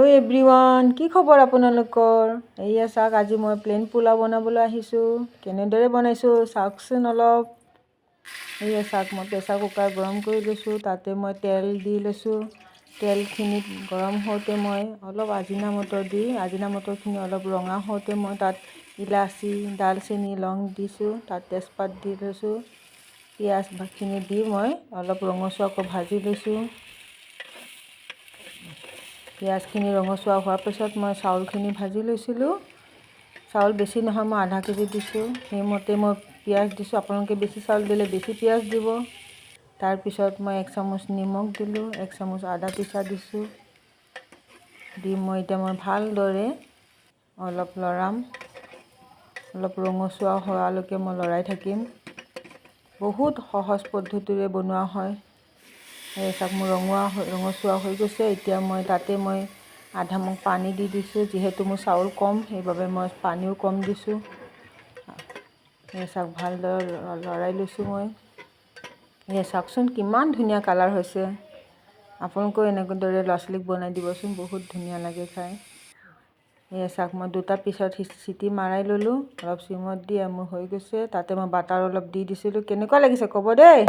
Hello' everyone, কি খবৰ আপোনালোকৰ? এয়া চাওক, আজি মই প্লেইন পোলাও বনাবলৈ আহিছোঁ। কেনেদৰে বনাইছোঁ চাওকচোন অলপ। এয়া চাওক, মই প্ৰেছাৰ কুকাৰ গৰম কৰি লৈছোঁ। তাতে মই তেল দি লৈছোঁ। তেলখিনি গৰম হওঁতে মই অলপ আজিনা মটৰ দি, আজিনা মটৰখিনি অলপ ৰঙা হওঁতে মই তাত ইলাচি, ডালচেনি, লং দিছোঁ। তাত তেজপাত দি লৈছোঁ। পিঁয়াজখিনি দি মই অলপ ৰঙচুৱাকৈ ভাজি লৈছোঁ। পিঁয়াজখিনি ৰঙচুৱা হোৱাৰ পিছত মই চাউলখিনি ভাজি লৈছিলোঁ। চাউল বেছি নহয়, মই আধা কেজি দিছোঁ। সেইমতে মই পিঁয়াজ দিছোঁ। আপোনালোকে বেছি চাউল দিলে বেছি পিঁয়াজ দিব। তাৰপিছত মই এক চামুচ নিমখ দিলোঁ, এক চামুচ আদা পিছা দিছোঁ। দি মই এতিয়া মই ভালদৰে অলপ লৰাম। অলপ ৰঙচুৱা হোৱালৈকে মই লৰাই থাকিম। বহুত সহজ পদ্ধতিৰে বনোৱা হয়। এই চাওক, মোৰ ৰঙচুৱা হৈ গৈছে। এতিয়া মই তাতে মই আধা মগ পানী দি দিছোঁ। যিহেতু মোৰ চাউল কম, সেইবাবে মই পানীও কম দিছোঁ। এই চাওক, ভালদৰে লৰাই লৈছোঁ মই। এই চাওকচোন, কিমান ধুনীয়া কালাৰ হৈছে। আপোনালোকেও এনেদৰে ল'ৰা ছোৱালীক বনাই দিবচোন, বহুত ধুনীয়া লাগে খাই। এয়া চাওক, মই দুটা পিছত চিটি মাৰাই ল'লোঁ অলপ চিমত দি। মোৰ হৈ গৈছে। তাতে মই বাটাৰ অলপ দি দিছিলোঁ। কেনেকুৱা লাগিছে ক'ব দেই।